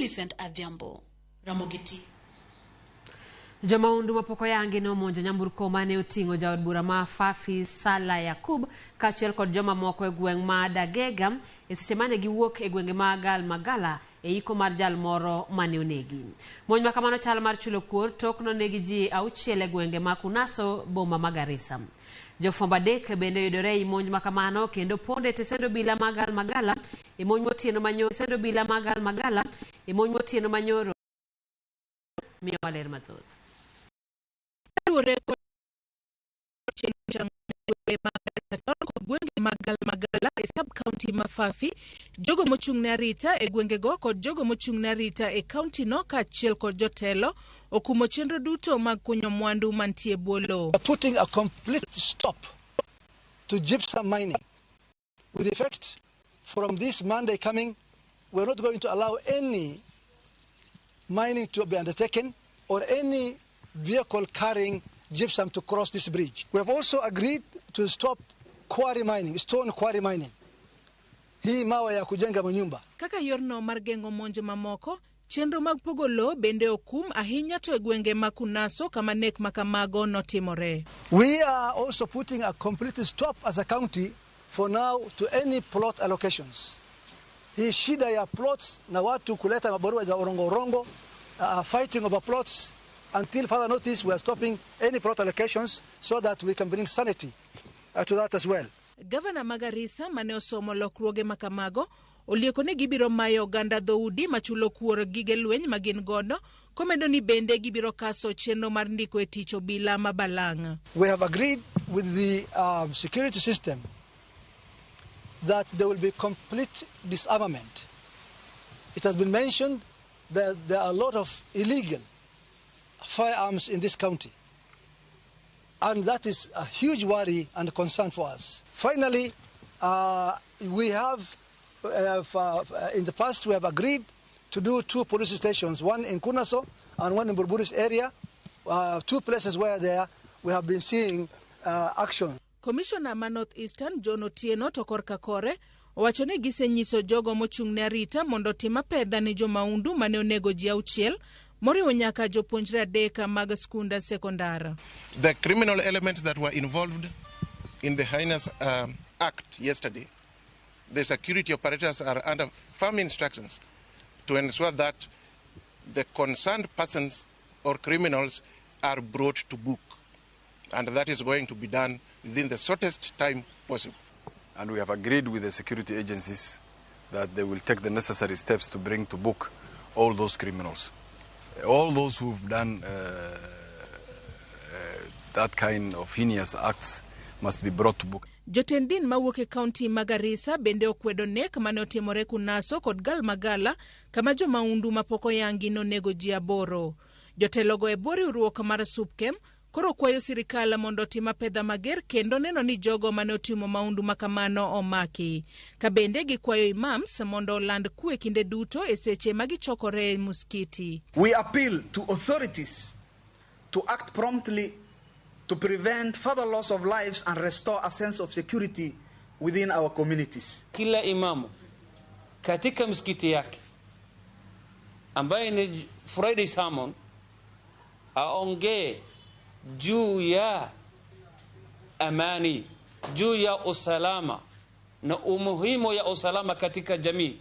Millicent Adhiambo, Ramogi TV. Jomaundu mapok oyangi nomonjo nyamburko mane oting'o jaod bura ma Fafi Sala Yakub kaachiel kod joma moko e gweng' ma Dagega e seche mane giwuok e gwenge ma Galmagala e iko mar jal moro mane onegi. Monj ma kamano chal mar chulo kuor tok nonegi ji 6 e gwenge ma Kunaso boma ma Garissa. Jofwambo 3 bende oyudore ei monj ma kamano kendo pondo e tesend obila ma Galmagala e monj motieno manyoro tesend obila ma Galmagala e monj motieno manyoro miyowa ler mathoth. Kaluwore kod kod gwenge mag Galmagala e sub county ma Fafi, jogo mochung' ne arita e gwengego kod jogo mochung' ne arita e county no kaachiel kod jotelo okumo chenro duto mag kunyo mwandu mantie bwo lowo. Putting a complete stop to gypsum mining with effect from this Monday coming. We're not going to allow any mining to be undertaken or any vehicle carrying gypsum to cross this bridge. We have also agreed to stop quarry mining, stone quarry mining. Hii mawe ya kujenga manyumba. Kaka yorno mar geng'o monj mamoko, chenro mag pogo lowo bende okum ahinya to e gwenge ma Kunaso kama nek makamago notimore. We are also putting a complete stop as a county for now to any plot allocations. Hii shida ya plots na watu kuleta mabarua za urongo urongo, fighting over plots. Until further notice, we are stopping any plot allocations so that we can bring sanity to that as well. Gavana ma Garissa mane osomo lokruoge makamago olieko ni gibiro mayo oganda dhoudi machulo kuor gige lweny ma gin godo, komedo ni bende gibiro kaso chenro mar ndiko e tich obila ma balang'. We have agreed with the security system that there will be complete disarmament. It has been mentioned that there are a lot of illegal firearms in this county, and that is a huge worry and concern for us. Finally, in the past we have agreed to do 2 police stations, one in Kunaso and one in Burburis area, 2 places where there we have been seeing action. Commissioner ma North Eastern John Otieno to korka kore owacho ni gisenyiso jogo mochung' ne arita mondo otim apedha ne jomaundu mane onego ji 6 moriwo nyaka jopuonjre 3 mag skunda sekondar. The criminal elements that were involved in the heinous act yesterday, the security operators are under firm instructions to ensure that the concerned persons or criminals are brought to book, and that is going to be done within the shortest time possible. And we have agreed with the security agencies that they will take the necessary steps to bring to book all those criminals. All those who've done that kind of heinous acts must be brought to book. Jotend din mawuok e kaunti ma Garissa bende okwedo nek mane otimore Kunaso kod Galmagala kama jomaundu mapok oyangi nonego ji 8. Jotelogo e bwo riwruok mar Supkem koro kwayo sirikal mondo otim apedha mager kendo neno ni jogo mane otimo maundu makamano omaki. Ka bende gikwayo imams mondo oland kwe kinde duto e seche ma gichokore e muskiti. We appeal to authorities to act promptly to prevent further loss of lives and restore a sense of security within our communities. Kila imamu katika msikiti yake ambaye ni Friday sermon aongee juu ya amani, juu ya usalama na umuhimu ya usalama katika jamii.